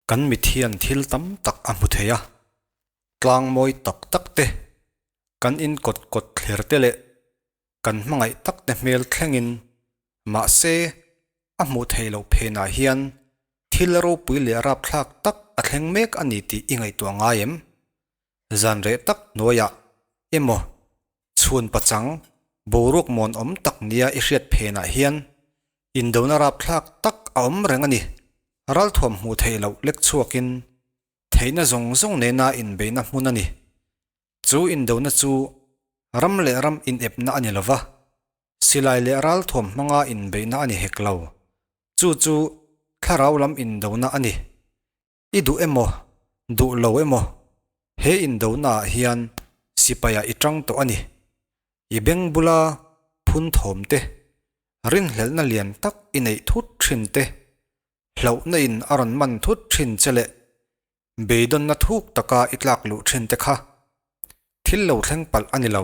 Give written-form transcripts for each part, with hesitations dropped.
Kan mit hian thil tam tak a hmu thei a, tlang mawi tak tak te, kan in kawt kawt thler te leh kan hmangaih tak te hmel thlengin mahse a hmuh theih loh phenah hian thil ropui leh rapthlak tak a thleng mek a ni tih i ngaihtuah ngai em? Zan reh tak hnuaiah emaw chhun pachang boruak muanawm tak nia i hriat phenah hian indona rapthlak tak a awm reng a ni. Ralthuam hmuh theih loh lek chhuakin theihna zawng zawng nena inbeihna hmun a ni. Chu indona chu ram leh ram inepna a ni lo va, silai leh ralthuam hmanga inbeihna a ni hek lo. Chu chu thlarau lam indona a ni. I duh emaw, duh lo emaw, he indonaah hian sipaiah i tang tawh a ni. I beng bula phun thawm te, rinhlelhna lian tak i neih thut thin te, hlauhna in a rawn man thut thin che leh beidawnna thuk taka i tlak luh thin te kha thil lo thleng palh a ni lo.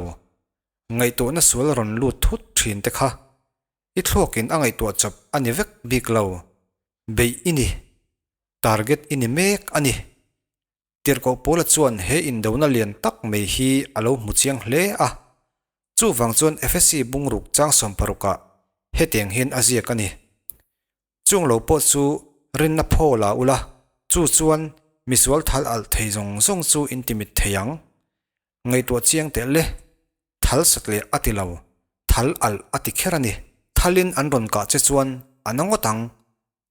Ngaihtuahna sual rawn lut thut thin te kha i thluakin a ngaihtuah chawp a ni vek bik lo. Beih i ni. Target i ni mek a ni. Tirhkoh Paula chuan he indona lian tak mai hi a lo hmu chiang hle a. Chuvang chuan Efesi bungruk chang sawmparukah hetiang hian a ziak a ni. Chung lo pawh chu rinna phaw la ula, chu chuan misual thal alh thei zawng zawng chu in timit thei ang. Ngaihtuah chiang teh le, thal sat leh a ti lo, thal alh a ti kher a ni. Thalin an rawn kah che chuan a na ngawt ang,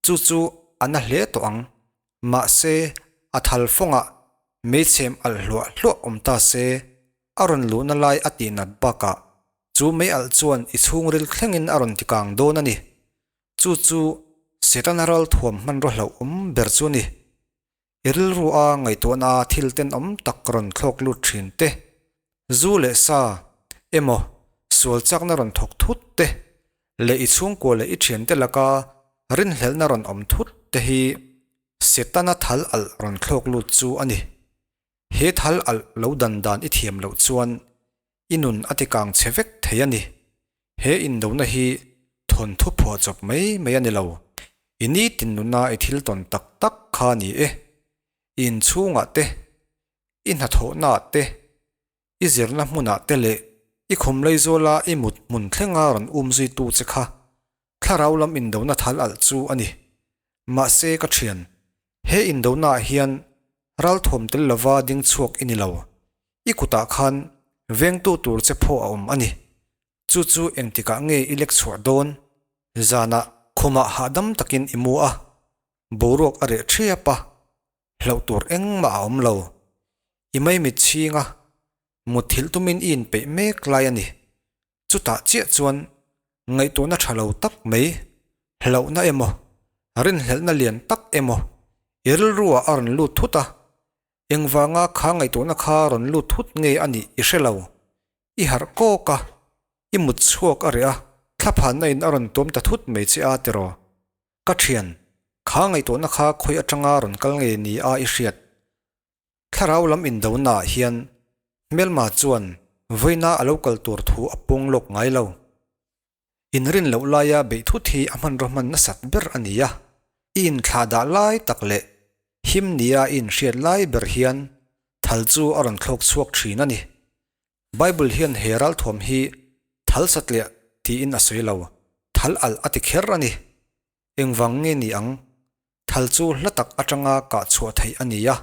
chu chu a na hle tawh ang. Mahse, a thal fawngah meichhem alh hluah hluah awm ta se, a rawn luhna lai a tihnat bakah chu mei alh chuan i chhungril thlengin a rawn tikang dawn a ni. Chu chu Setana ral thuam hmanraw hlauhawm ber chu a ni. I rilru a ngaihtuahna thil tenawm tak rawn thlawk lut thin te, zu leh sa emaw sual chakna rawn thawk thut te leh i chhungkua leh i thiante laka rinhlelhna rawn awm thut te hi Setana thal alh rawn thlawk lut chu a ni. He thal alh lo dan dan i thiam loh chuan i nun a tikang chhe vek thei a ni. He indona hi thawnthu phuah chawp mai mai a ni lo. I nitin nuna i thil tawn tak tak kha a ni e. I inchhungah te, i hnathawhnaah te, i zirna hmunah te leh i khum leizawla i mut hmun thlenga rawn um zuitu che kha thlarau lam indona thal alh chu a ni. Mahse ka thian, he indonaah hian ralthuam tel lova ding chhuak i ni lo. I kutah khan vengtu tur che phaw a awm a ni. Chu chu engtikah nge i lek chhuah dawn? Zanah khumah hahdam takin i mu a, boruak a reh thiap a, hlauh tur engmah a awm lo. I maimit chhinga mutthilh tumin i inpeih mek lai a ni. Chutah chiah chuan ngaihtuahna tha lo tak mai, hlauhna emaw, rinhlelhna lian tak emaw i rilruah a rawn lut thut a, engvanga kha ngaihtuahna kha rawn lut thut nge a nih i hre lo. I harh kawk a, i mut chhuak a reh a, thlaphanna in a rawn tuam ta thut mai che a tiraw? Ka thian, kha ngaihtuahna kha khawi atanga rawn kal nge ni a i hriat? Thlarau lam indonaah hian hmelma chuan vawiina a lo kal tur thu a pawng lawk ngai lo. Inrin loh laia beih thut hi a hmanraw hman nasat ber a ni a, i inthlahdah lai tak leh him nia i inhriat lai ber hian thal chu a rawn thlawk chhuak thin a ni. Bible hian he ralthuam hi thal satliah tiin a sawi lo, thal alh a ti kher a ni. Engvang nge ni ang? Thal chu hla tak atanga kah chhuah theih a ni a,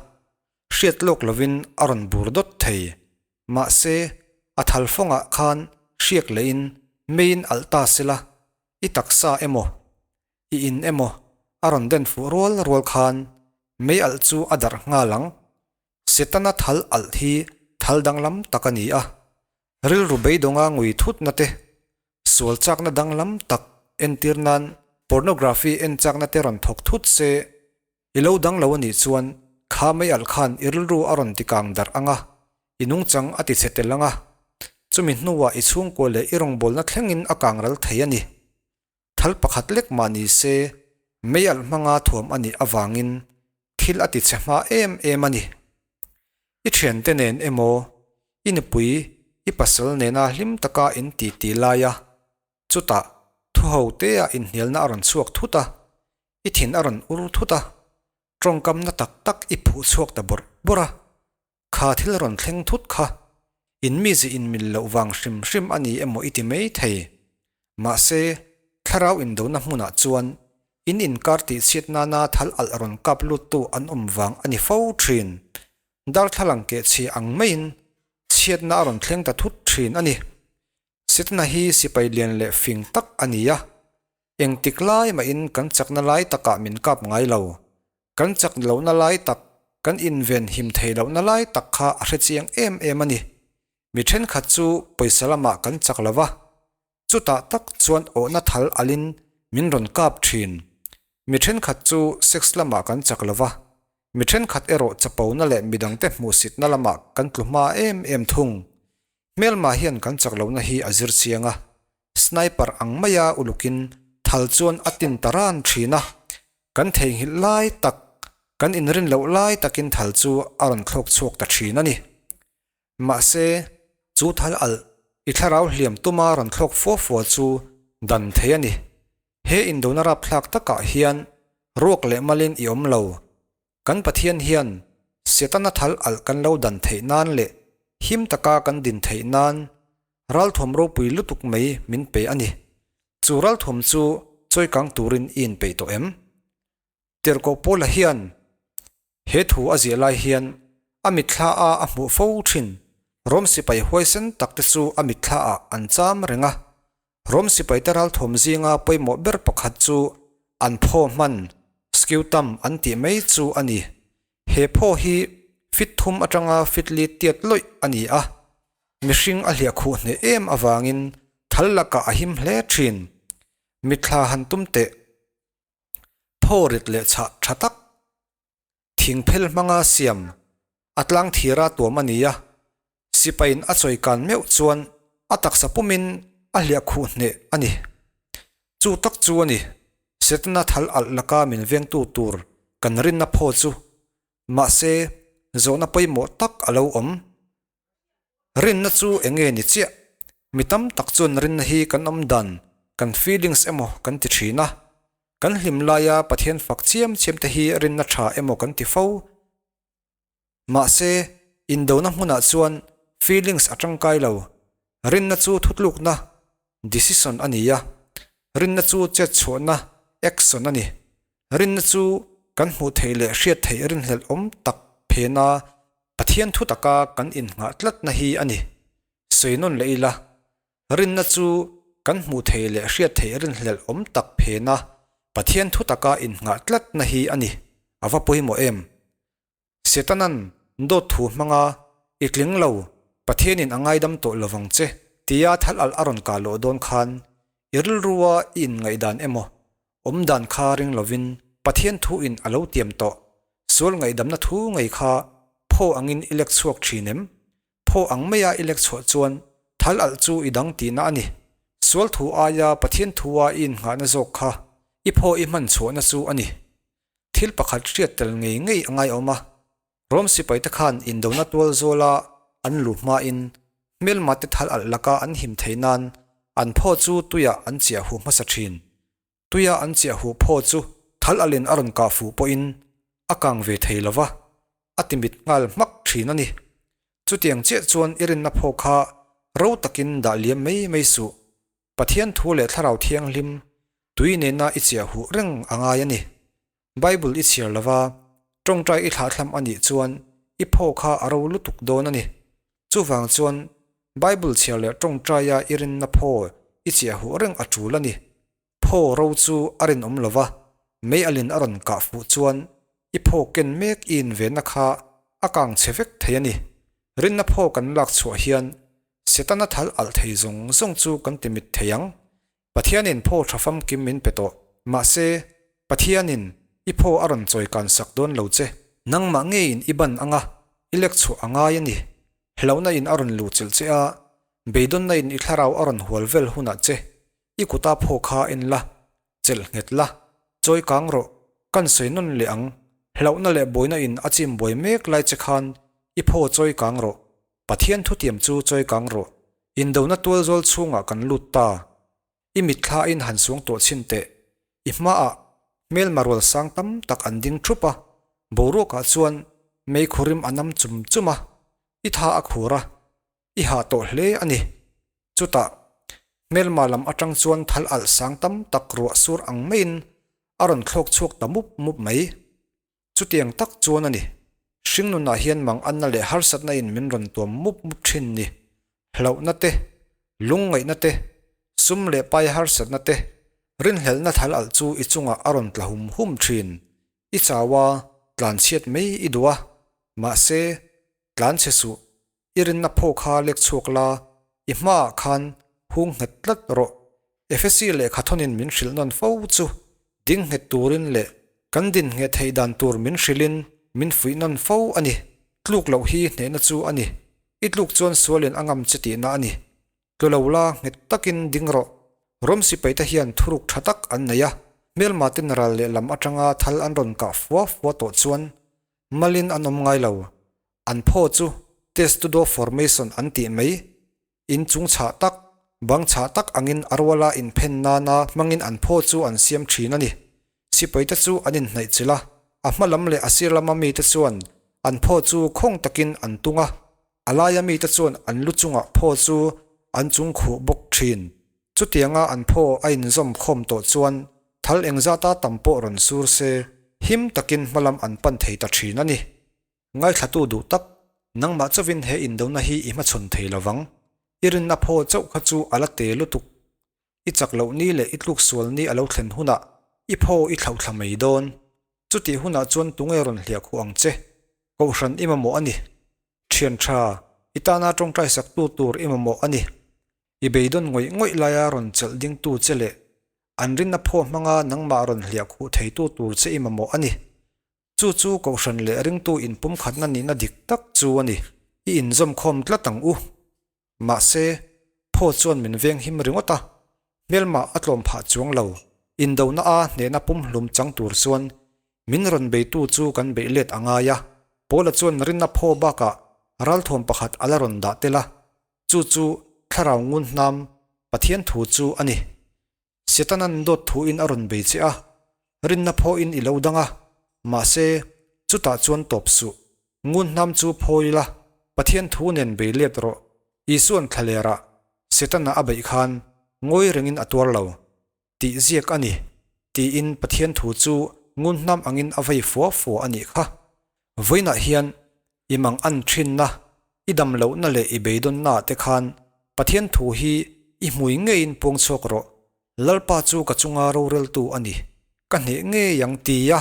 hriat lawk lovin a rawn bur dawt thei. Mahse, a thal fawngah khan hriak lehin meiin alh ta sela, i taksa emaw, i in emaw a rawn den fuh rual rual khan mei alh chu a darh nghal ang. Setana thal alh hi thal danglam tak a ni a, rilru beidawnga ngui thutna te, sual chakna danglam tak entir nan pornography en chakna te rawn thawk thut se, i lo dang lo a nih chuan kha mei alh khan i rilru a rawn tikang darh ang a, i nungchang a tichhe tel ang a, chumi hnuah i chhungkua leh i rawngbawlna thlengin a kangral thei a ni. Thal pakhat lek mah ni se, mei alh hmanga thuam a nih avangin thil a tichhe hma em em a ni. I thiante nen emaw, i nupui, i pasal nena hlim taka in ti ti lai a, chutah thu ho tea inhnialna a rawn chhuak thut a, i thin a rawn ur thut a. Tawngkam na tak tak i phuh chhuak ta bawrh bawrh a, kha thil rawn thleng thut kha in mizi inmil loh vang hrim hrim a ni emaw i ti mai thei. Mahse, thlarau indona hmunah chuan in inkar tihchhiat nana thal alh rawn kap luttu an awm vang a ni fo thin. Darthlalang kehchhia ang maiin chhiatna a rawn thleng ta thut thin a ni. Setana hi sipai lian leh fing tak a ni a, engtik lai mahin kan chakna lai takah min kap ngai lo. Kan chak lohna lai tak, kan inven him thei lohna lai tak kha a hre chiang em em a ni. Mi thenkhat chu pawisa lamah kan chak lo va, chutah tak chuan awhna thal alin min rawn kap thin. Mi thenkhat chu sex lamah kan chak lo va, mi thenkhat erawh chapona leh midangte hmuhsitna lamah kan tlu hma em em thung. Hmelma hian kan chak lohna hi a zir chiang a, sniper ang maia ulukin thal chuan a tin ta ran thin a, kan theihnghilh lai tak, kan inrin loh lai takin thal chu a rawn thlawk chhuak ta thin a ni. Mahse, chu thal alh i thlarau hliam tuma rawn thlawk fua fua chu dan thei a ni. He indona rapthlak takah hian ruak leh malin i awm lo, Kan Pathian hian Setana thal alh kan lo dan theih nan leh him taka kan din theih nan ralthuam ropui lutuk mai min pe a ni. Chu ralthuam chu chawikang turin i inpeih tawh em? Tirhkoh Paula hian he thu a ziah lai hian a mitthla a a hmuh fo thin Rom sipai huaisen tak te chu a mitthla ah an cham reng a. Rom sipaite ralthawm zinga pawimawh ber pakhat chu an phaw hman, scutum an tih mai chu a ni. He phaw hi fit thum atanga fit li tiat lawih a ni a, mihring a hliah khuh hneh em avangin thal lakah a him hle thin. Mitthla han tum teh. Phaw rit leh chhah tha tak. Thingphel hmanga siam a tlang thira tuam a ni a, sipaiin a chawi kan meuh chuan a taksa pumin a hliah khuh hneh a ni. Chu tak chu a ni, Setana thal alh laka min vengtu tur kan rinna phaw chu. Mahse, zawhna pawimawh tak a lo awm. Rinna chu eng nge ni chiah? Mi tam tak chuan rinna hi kan awm dan, kan feelings emaw kan ti thin a. Kan hlim laia Pathian fak chiam chiam te hi rinna tha emaw kan ti fo. Mahse, indona hmunah chuan feelings a tangkai lo. Rinna chu thutlukna, decision, a ni a. Rinna chu chetchhuahna, action, a ni. Rinna chu kan hmuh theih leh hriat theih rinhlelh awm tak phena Pathian thu taka kan innghah tlatna hi a ni. Sawi nawn leh ila, rinna chu kan hmuh theih leh hriat theih rinhlelh awm tak phena Pathian thu taka innghah tlatna hi a ni. A va pawimawh em? Setanan dawt thu hmanga i tling lo, Pathianin a ngaidam tawh lovang che tia thal alh a rawn kah lawh dawn khan i rilrua i inngaihdan emaw Awmdan kha ring lovin Pathian thu in a lo tiam tawh. Sual ngaihdamna thu ngei kha phaw angin i lek chhuak thin em? Phaw ang maia i lek chhuah chuan thal alh chu i dang tihna a ni. Sual thu aia Pathian thua i innghahna zawk kha i phaw i hman chhuahna chu a ni. Thil pakhat hriat tel ngei ngei a ngaiawm a. Rom sipaite khan indona tual zawla an lu hmain hmelmate thal alh laka an him thei nan an phaw chu tuiah an chiah huh hmasa thin. Tuia an chiah huh phaw chu thal alhin a rawn kah fuh pawhin a kang ve thei lo va, a ti mit nghal hmak thin a ni. Chutiang chiah chuan i rinna phaw kha ro takin dah liam mai mai suh. Pathian thu leh Thlarau Thianghlim tui nena i chiah huh reng a ngai a ni. Bible i chhiar lova, tawngtai i thlahthlam a nih chuan i phaw kha a ro lutuk dawn a ni. Chuvang chuan Bible chhiar leh tawngtaia i rinna phaw i chiah huh reng a tul a ni. Phaw ro chu a rinawm lova, mei alin a rawn kah fuh chuan i phaw ken mek i invenna kha a kang chhe vek thei a ni. Rinna phaw kan lak chhuah hian Setana thal alh thei zawng zawng chu kan ti mit thei ang. Pathianin phaw tha famkim min pe tawh. Mahse, Pathianin i phaw a rawn chawi kan sak dawn lo che. Nangmah ngeiin i ban anga i lek chhuah a ngai a ni. Hlauhna in a rawn luh chilh che a, beidawnna in i thlarau a rawn hual vel hunah che i kuta phaw kha en la, chelh nghet la, chawi kang rawh, kan sawi nawn leh ang. Hlauhna leh buaina in a chim buai mek lai che khan i phaw chawi kang rawh. Pathian thutiam chu chawi kang rawh. Indona tual zawl chhungah kan lut ta. I mitthlain han suang tawh chhin teh. I hmaah hmelma rual sang tam tak an ding thup a. Boruakah chuan meikhu rim a nam chum chum a, i tha a khur a, i hah tawh hle a ni. Chutah, hmelma lam atang chuan thal alh sang tam tak ruah sur ang maiin a rawn thlawk chhuak ta mup mup mai. Chutiang tak chuan a ni. Hringnunah hian mang anna leh harsatna in min rawn tuam mup mup thin ni. Hlauhna te, lungngaihna te, sum leh pai harsatna te, rinhlelhna thal alh chu i chungah a rawn tla hum hum thin. I chau a, tlanchhiat mai i duh a. Mahse, tlanchhe suh. I rinna phaw kha lek chhuak la, i hmaah khan hung nghet tlat rawh. Efesi lehkha thawnin min hrilh nawn fo chu ding nghet turin leh kan din ngheh theih dan tur min hrilhin min fuih nawn fo a ni. Tluk loh hi hnehna chu a ni. I tluk chuan sualin a ngam che tihna a ni. Tlu lo la, nghet takin ding rawh. Rom sipaite hian thuruk tha tak an nei a, hmelma ten ral lehlam atanga thal an rawn kah fua fua tawh chuan malin an awm ngai lo. An phaw chu Testudo Formation an tih mai, in chung chhah tak, bang chhah tak angin a ruala inphen nana hmangin an phaw chu an siam thin a ni. Sipaite chu an inhnaih chilh a, a hma lam leh a sir lama mite chuan an phaw chu khawng takin an tung a, a laia mite chuan an lu chungah phaw chu an chung khuh bawk thin. Chutianga an phaw a inzawm khawm tawh chuan thal engzata tam pawh rawn sur se, him takin hmalam an pan thei ta thin a ni. Ngaithlatu duh tak, nangmah chauhin he indona hi i hmachhawn thei lo vang. I rinna phaw chauh kha chu a la te lutuk. I chak loh ni leh i tluk sual ni a lo thlen hunah i phaw i thlauhthla mai dawn. Chutih hunah chuan tunge rawn hliah khuh ang che? Kohhran i mamawh a ni. Thian tha, i tana tawngtai saktu tur i mamawh a ni. I beidawn ngawih ngawih laia rawn chelh dingtu che leh an rinna phaw hmanga nangmah rawn hliah khuh theitu tur che i mamawh a ni. Chu chu Kohhran leh ringtu inpumkhatna nihna dik tak chu a ni. I inzawmkhawm tlat ang u. Mahse, phaw chuan min veng him ringawt a, hmelmah a tlawm phah chuang lo. Indona a hnehna pumhlum chang tur chuan min rawn beitu chu kan beih let a ngai a. Paula chuan rinna phaw bakah ralthuam pakhat a la rawn dah tel a, chu chu thlarau ngun hnam Pathian thu chu a ni. Setanan dawt thuin a rawn bei che a, rinna phawhin i lo dang a, mahse, chutah chuan tawp suh. Ngun hnam chu phawi la, Pathian thu nen bei let rawh. Isua'n thlalerah Setana a beih khan ngawi rengin a tuar lo, tih ziak a ni, tiin Pathian thu chu ngun hnam angin a vei fua fua a nih kha. Vawiinah hian i mang an thinna, i dam lohna leh i beidawnnaah te khan Pathian thu hi i hmui ngeiin puang chhuak rawh, Lalpa chu ka chunga roreltu a ni, ka hneh ngei ang tia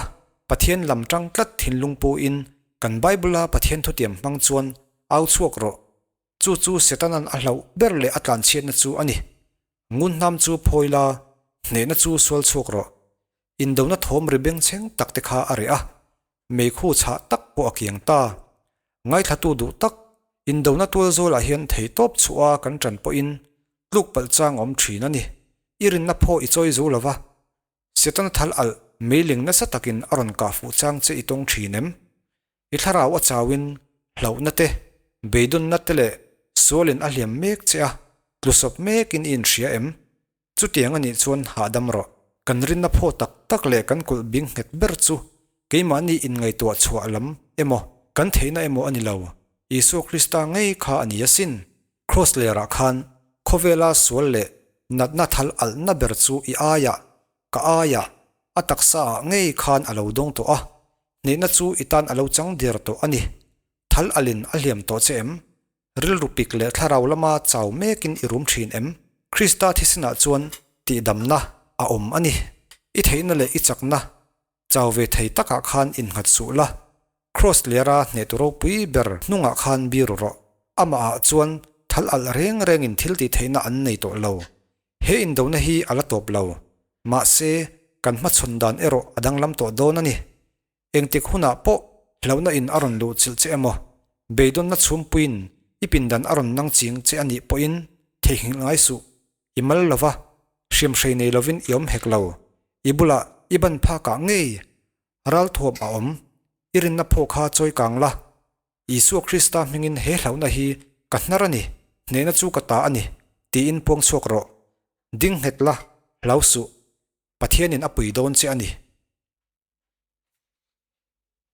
Pathian lam tang tlat thinlung puin kan Bible-a Pathian thutiam hmang chuan au chhuak rawh. Chu chu Setanan a hlauh ber leh a tlanchhiatna chu a ni. Ngunhnam chu phawi la, hnehna chu sual chhuak rawh. Indona thawm ri bengchheng tak te kha a reh a, meikhu chhah tak pawh a kiang ta. Ngaithlatu duh tak, indona tual zawlah hian theitawp chhuah a kan ṭan pawhin tluk palh chang a awm ṭhin a ni. I rinna phaw i chawi zo lova, Setana thal alh meiling nasa takin a rawn kah fuh chang che i tawng ṭhin em? I thlarau a chauin hlauhna te, beidawnna te leh sualin a hliam mek che a, tlusawp mekin i inhria em? Chutiang a nih chuan hahdam rawh. Kan rinna phaw tak tak leh kan kulh bing nghet ber chu keimahni inngaihtuah chhuah lam emaw, kan theihna emaw a ni lo. Isua Krista ngei kha a ni asin. Kraws lerah khan khawvela sual leh natna thal alhna ber chu i aiah, ka aiah, a taksaah ngei khan a lo dawng tawh a, hnehna chu i tan a lo chang der tawh a ni. Thal alin a hliam tawh che em? Rilru pik leh thlarau lama chau mekin i rum thin em? Krista thisenah chuan tihdamna a awm a ni. I theihna leh i chakna chau ve thei takah khan innghat suh la, Kraws lera hnehtu ropui ber hnungah khan biru rawh. Amahah chuan thal alh reng rengin thil tih theihna an nei tawh lo. He indona hi a la tawp lo. Mahse, kan hmachhawn dan erawh a danglam tawh dawn a ni. Engtik hunah pawh hlauhna in a rawn luh chilh che emaw, beidawnna chhumpuiin i pindan a rawn nang ching che a nih pawhin theihnghilh ngai suh. I mal lova, hriamhrei nei lovin i awm hek lo. I bulah i ban phakah ngei ralthuam a awm, i rinna phaw kha chawi kang la. Isua Krista hmingin he hlauhna hi ka hnar a ni, hnehna chu ka ta a ni, tiin puang chhuak rawh. Ding nghet la, hlau suh. Pathianin a pui dawn che a ni.